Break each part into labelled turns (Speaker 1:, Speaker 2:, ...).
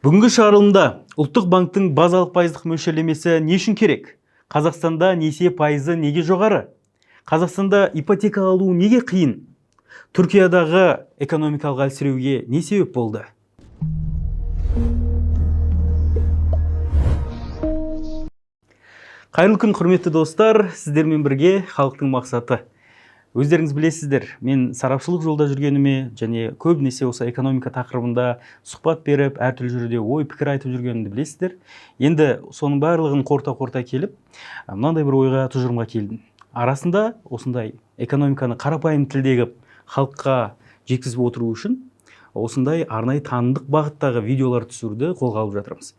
Speaker 1: Бүгінгі шығарылымда Ұлттық банктің базалық пайыздық мөлшерлемесі не үшін керек? Қазақстанда несие пайызы неге жоғары? Қазақстанда ипотека алу неге қиын? Түркиядағы экономикалық әлсіреуге не себеп болды? Қайырлы күн, құрметті достар, сіздермен бірге Халықтың мақсаты. Өздеріңіз білесіздер, мен сарапшылық жолда жүргеніме және көбінесе осы экономика тақырыбында сұхбат беріп, әртүрлі жерде ой пікір айтып жүргенімді білесіздер. Енді соның барлығын қорыта-қорыта келіп, мынандай бір ойға, тұжырымға келдім. Арасында осындай экономиканы қарапайым тілдегі халыққа жеткізіп отыру үшін осындай арнайы танымдық бағыттағы видеолар түсіруді қолға алып жатырмыз.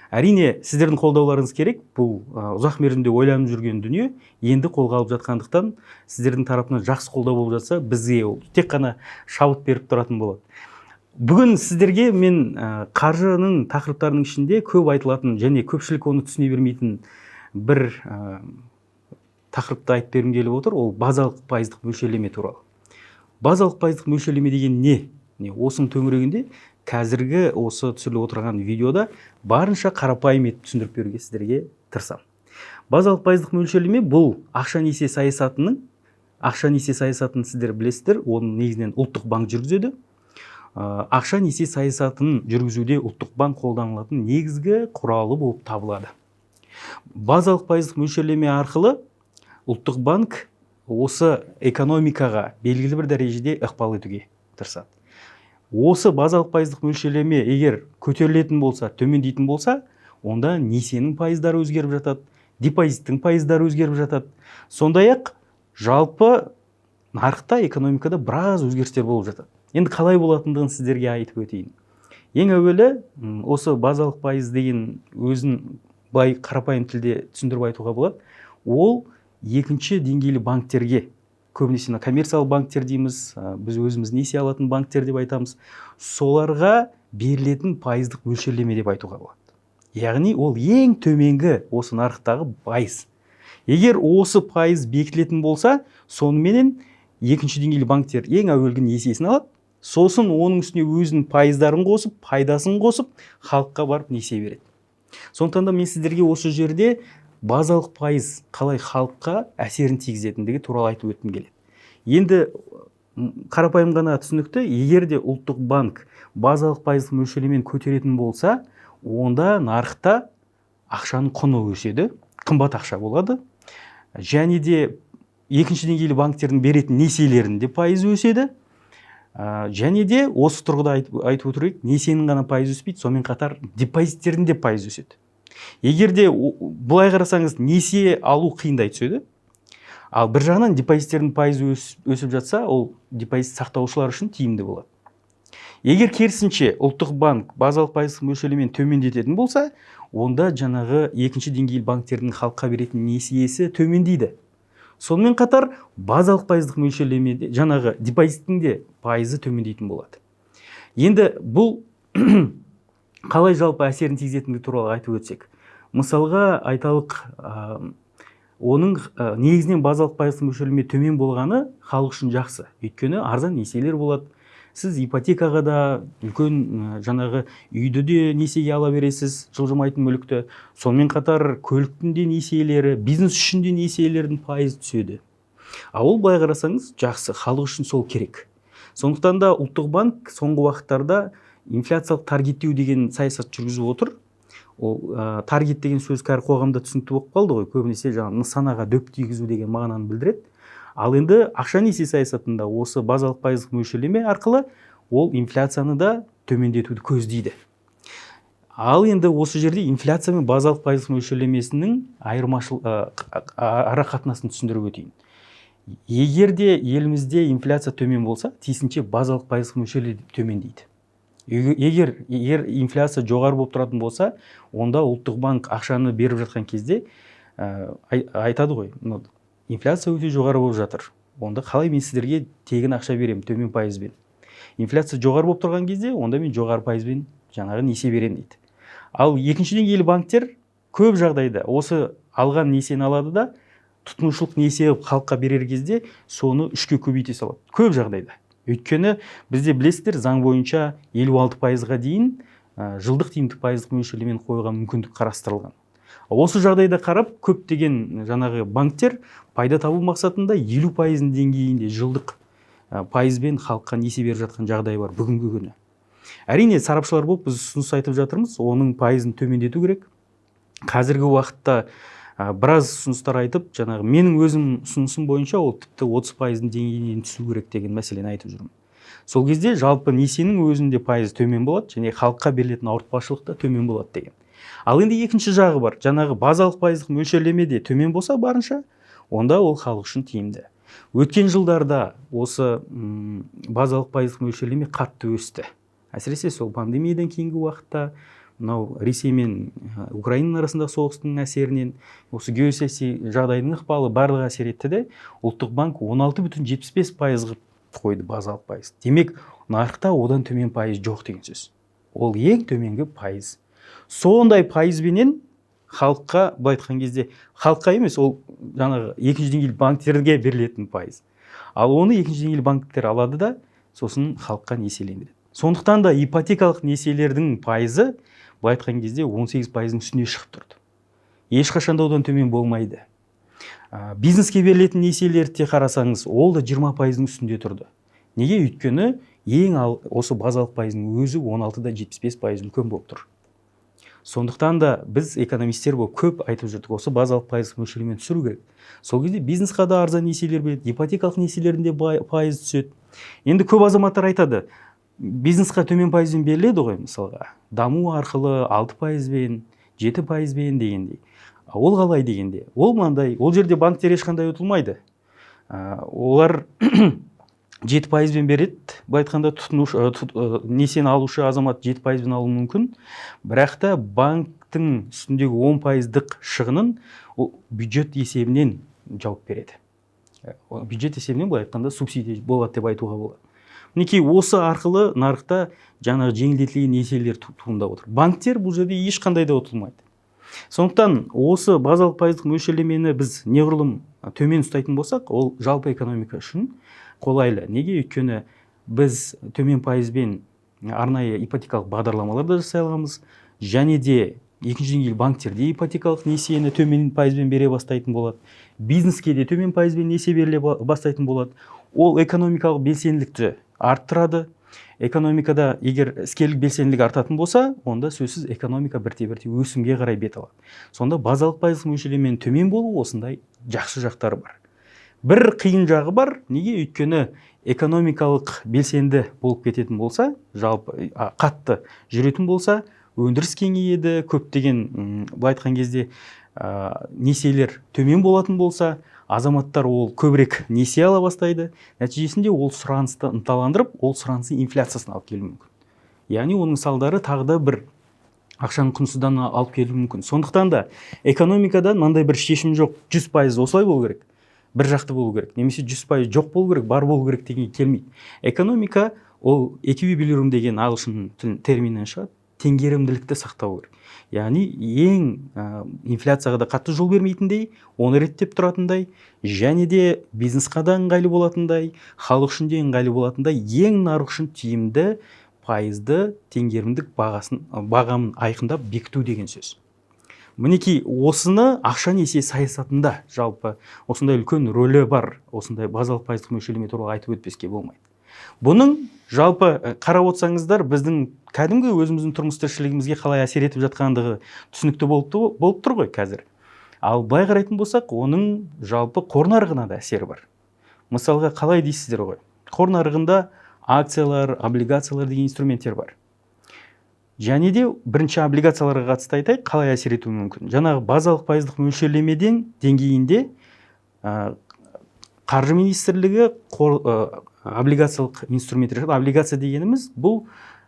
Speaker 1: Әрине, сіздердің қолдауларыңыз керек. Бұл ұзақ мерзімде ойланып жүрген дүние, енді қолға алып жатқандықтан сіздердің тарапынан жақсы қолдау болып жатса, бізге ол тек қана шабыт беріп тұратын болады. Бүгін сіздерге мен қаржының тақырыптарының ішінде көп айтылатын және көпшілік оны түсіне бермейтін бір тақырыпты айтып бергім келіп отыр. Ол базалық пайыздық мөлшерлеме туралы. Базалық пайыздық мөлшерлеме деген не? Не, осының төңірегінде қазіргі осы түсіріліп отырған видеода барынша қарапайым етіп түсіндіріп беруге сіздерге тырысамын. Базалық пайыздық мөлшерлеме бұл ақша несие саясатының, ақша несие саясатын сіздер білесіздер, оны негізінен Ұлттық банк жүргізеді. Ақша несие саясатын жүргізуде Ұлттық банк қолданылатын негізгі құралы болып табылады. Базалық пайыздық мөлшерлеме арқылы Ұлттық банк осы экономикаға белгілі бір дәрежеде ықпал етуге тырысады. Осы базалық пайыздық мөлшерлеме егер көтерілетін болса, төмендейтін болса, онда несиенің пайыздары өзгеріп жатады, депозиттің пайыздары өзгеріп жатады. Сондай-ақ жалпы нарықта, экономикада біраз өзгерістер болып жатады. Енді қалай болатындығын сіздерге айтып өтейін. Ең әуелі осы базалық пайыз деген өзін былай қарапайым тілде түсіндіріп айтуға болады. Ол екінші деңгейлі банктерге, көбінесе мына коммерциялық банктер дейміз, біз өзіміз несие алатын банктер деп айтамыз, соларға берілетін пайыздық мөлшерлеме деп айтуға болады. Яғни ол ең төменгі осы нарықтағы пайыз. Егер осы пайыз бекітілетін болса, соныменен екінші деңгейлі банктер ең әуелгі несиесін алады, сосын оның үстіне өзінің пайыздарын қосып, пайдасын қосып, халыққа барып несие береді. Сондықтан да мен сіздерге осы жерде базалық пайыз қалай халыққа әсерін тигізетіндігі туралы айтып өткім келеді. Енді қарапайым ғана түсінікті, егер де Ұлттық банк базалық пайыздық мөлшерлемені көтеретін болса, онда нарықта ақшаның құны өседі, қымбат ақша болады. Және де екінші деңгейлі банктердің беретін несиелерінің де пайызы өседі. Және де осы тұрғыда айтып отырайық, несиенің ғана пайызы өспейді, сонымен қатар депозиттердің де пайызы өседі. Егер де былай қарасаңыз, несие алу қиындай түседі. Ал бір жағынан депозиттердің пайызы өсіп жатса, ол депозит сақтаушылар үшін тиімді болады. Егер керісінше Ұлттық банк базалық пайыздық мөлшерлемені төмендететін болса, онда жаңағы екінші деңгейлі банктердің халыққа беретін несиесі төмендейді. Сонымен қатар базалық пайыздық мөлшерлемеде жаңағы депозиттің де пайызы төмендейтін болады. Енді бұл қалай жалпы әсерін тигізетіндігі туралы айтып өтсек. Мысалға айталық, оның негізінен базалық пайыздық мөлшерлеме төмен болғаны халық үшін жақсы. Өйткені арзан несиелер болады. Сіз ипотекаға да үлкен жаңағы үйді де несиеге ала бересіз, жылжымайтын мүлікті. Сонымен қатар көліктің де несиелері, бизнес үшін де несиелердің пайызы түседі. А ол былай қарасаңыз жақсы, халық үшін сол керек. Сондықтан да Ұлттық банк соңғы уақыттарда инфляциялық таргеттеу деген саясат жүргізіп отыр. Ол таргет деген сөз қазір қоғамда түсінікті болып қалды ғой, көбінесе жаңағы нысанаға дөп тигізу деген мағынаны білдіреді. Ал енді ақша несие саясатында осы базалық пайыздық мөлшерлеме арқылы ол инфляцияны да төмендетуді көздейді. Ал енді осы жерде инфляция мен базалық пайыздық мөлшерлемесінің ара қатынасын түсіндіріп өтейін. Егер де елімізде инфляция төмен болса, тиісінше базалық пайыздық мөлшерлеме төмендейді. Егер инфляция жоғары болып тұратын болса, онда Ұлттық банк ақшаны беріп жатқан кезде айтады ғой, мынау инфляция өте жоғары болып жатыр, онда қалай мен сіздерге тегін ақша беремін төмен пайызбен? Инфляция жоғары болып тұрған кезде, онда мен жоғары пайызбен жаңағы несие беремін дейді. Ал екінші деңгейлі банктер көп жағдайда осы алған несиені алады да, тұтынушылық несие қылып халыққа берер кезде соны үшке көбейте салады көп жағдайда. Өйткені бізде білесіздер, заң бойынша 56%-ға дейін жылдық тиімді пайыздық мөлшерлемені қоюға мүмкіндік қарастырылған. Осы жағдайда қарап, көптеген жаңағы банктер пайда табу мақсатында 50%-ның деңгейінде жылдық пайызбен халыққа несие беріп жатқан жағдай бар бүгінгі күні. Әрине, сарапшылар болып біз ұсыныс айтып жатырмыз, оның пайызын төмендету керек. Қазіргі уақытта біраз ұсыныстар айтып, жаңағы менің өзім ұсынысым бойынша ол тіпті 30%-дың деңгейінен түсу керек деген мәселені айтып жүрмін. Сол кезде жалпы несиенің өзінде пайыз төмен болады және халыққа берілетін ауыртпашылық та төмен болады деген. Ал енді екінші жағы бар: жаңағы базалық пайыздық мөлшерлеме де төмен болса барынша, онда ол халық үшін тиімді. Өткен жылдарда осы базалық пайыздық мөлшерлеме қатты өсті, әсіресе сол пандемиядан кейінгі уақытта, мынау Ресей мен Украинаның арасындағы соғыстың әсерінен, осы геосаяси жағдайдың ықпалы, барлығы әсер етті де, Ұлттық банк 16,75% қылып қойды базалық пайыз. Демек, нарықта одан төмен пайыз жоқ деген сөз, ол ең төменгі пайыз. Сондай пайызбенен халыққа, былай айтқан кезде, халыққа емес, ол жаңағы екінші деңгейлі банктерге берілетін пайыз. Ал оны екінші деңгейлі банктер алады да, сосын халыққа несиелендіреді. Сондықтан да ипотекалық несиелердің пайызы, былай айтқан кезде, 18%-дың үстіне шығып тұрды, ешқашан да одан төмен болмайды. Бизнеске берілетін несиелерді де қарасаңыз, ол да 20%-дың үстінде тұрды. Неге? Өйткені ең ал осы базалық пайыздың өзі 16,75% үлкен болып тұр. Сондықтан да біз, экономистер болып, көп айтып жүрдік: осы базалық пайыздық мөлшерлемені түсіру керек. Сол кезде бизнесқа да арзан несиелер береді, ипотекалық несиелердің де пайызы түседі. Енді көп азаматтар айтады: бизнесқа төмен пайызбен беріледі ғой, мысалға, Даму арқылы 6%-бен, 7%-бен дегендей. А ол қалай дегенде, ол мынандай: ол жерде банктер ешқандай ұтылмайды. Олар 7%-бен береді. Былай айтқанда, тұтынушы, несиені алушы азамат 7%-бен алуы мүмкін, бірақ та банктің үстіндегі 10%-дық шығынын ол бюджет есебінен жауып береді. Ол бюджет есебінен, былай айтқанда, субсидия болады деп айтуға болады. Мінекей, осы арқылы нарықта жаңағы жеңілдетілген несиелер туындап отыр. Банктер бұл жерде ешқандай да ұтылмайды. Сондықтан осы базалық пайыздық мөлшерлемені біз неғұрлым төмен ұстайтын болсақ, ол жалпы экономика үшін қолайлы. Неге? Өйткені біз төмен пайызбен арнайы ипотекалық бағдарламалар да жасай аламыз және де екінші деңгейлі банктерде ипотекалық несиені төмен пайызбен бере бастайтын болады, бизнеске де төмен пайызбен несие беріле бастайтын болады. Ол экономикалық белсенділікті арттырады. Экономикада егер іскерлік белсенділік артатын болса, онда сөзсіз экономика бірте бірте өсімге қарай бет алады. Сонда базалық пайыздық мөлшерлеменің төмен болуы осындай жақсы жақтары бар. Бір қиын жағы бар. Неге? Өйткені экономикалық белсенді болып кететін болса, жалпы қатты жүретін болса, өндіріс кеңейеді, көптеген былай айтқан кезде, несиелер төмен болатын болса, азаматтар ол көбірек несие ала бастайды. Нәтижесінде ол сұранысты ынталандырып, ол сұраныстың инфляциясын алып келуі мүмкін. Яғни оның салдары тағы да бір ақшаның құнсыздануына алып келуі мүмкін. Сондықтан да экономикада мынандай бір шешім жоқ: 100% осылай болу керек, бір жақты болу керек немесе 100% жоқ болу керек, бар болу керек дегенге келмейді. Экономика ол equilibrium деген ағылшын терминінен шығады, теңгерімділікті сақтау керек. Яғни ең инфляцияға да қатты жол бермейтіндей, оны реттеп тұратындай және де бизнесқа да ыңғайлы болатындай, халық үшін де ыңғайлы болатындай, ең нарық үшін тиімді пайызды теңгерімдік бағасын, бағамын айқындап бекіту деген сөз. Мінекей, осыны ақша несие саясатында жалпы осындай үлкен рөлі бар. Осындай базалық пайыздық мөлшерлеме туралы айтып өтпеске болмайды. Бұның жалпы қарап отырсаңыздар, біздің кәдімгі өзіміздің тұрмыс тіршілігімізге қалай әсер етіп жатқандығы түсінікті болып тұр ғой қазір. Ал былай қарайтын болсақ, оның жалпы қор нарығына да әсері бар. Мысалға, қалай дейсіздер ғой? Қор нарығында акциялар, облигациялар деген инструменттер бар. Және де бірінші облигацияларға қатысты айтайық, қалай әсер етуі мүмкін. Жаңағы базалық пайыздық мөлшерлемеден деңгейінде қаржы министрлігі қор, облигациялық инструменттер шығарды. Облигация дегеніміз бұл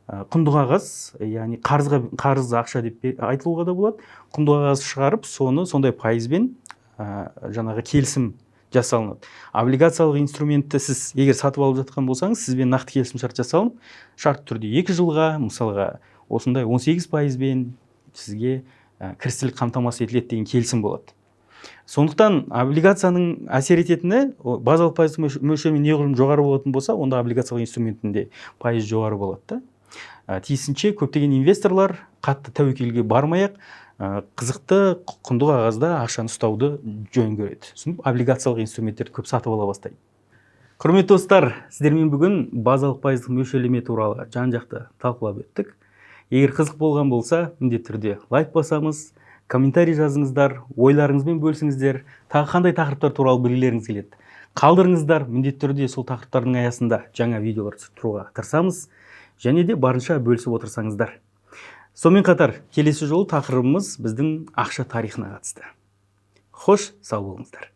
Speaker 1: құнды қағаз, яғни қарызға, қарыз ақша деп айтылуға да болады. Құнды қағаз шығарып, соны сондай пайызбен жаңағы келісім жасалынады. Облигациялық инструментті сіз егер сатып алып жатқан болсаңыз, сізбен нақты келісімшарт жасалынып, шартты түрде 2 жылға, мысалға, осындай 18 пайызбен сізге кірістілік қамтамасыз етіледі деген келісім болады. Сондықтан облигацияның әсер ететіні базалық пайыздық мөлшермен неғұрлым жоғары болатын болса, онда облигациялық инструменттің де пайызы жоғары болады да. Тиісінше көптеген инвесторлар қатты тәуекелге бармай ақ қызықты құнды қағазда ақшаны ұстауды жөн көреді. Сосын облигациялық инструменттерді көп сатып ала бастайды. Құрметті достар, сіздермен бүгін базалық пайыздық мөлшерлеме туралы жан жақты талқылап өттік. Егер қызық болған болса, міндетті түрде лайк басамыз, комментарий жазыңыздар, ойларыңызбен бөлісіңіздер. Тағы қандай тақырыптар туралы білгілеріңіз келеді, қалдырыңыздар. Міндетті түрде сол тақырыптардың аясында жаңа видеолар түсіріп тұруға тырысамыз және де барынша бөлісіп отырсаңыздар. Сонымен қатар келесі жолы тақырыбымыз біздің ақша тарихына қатысты. Хош, сау болыңыздар.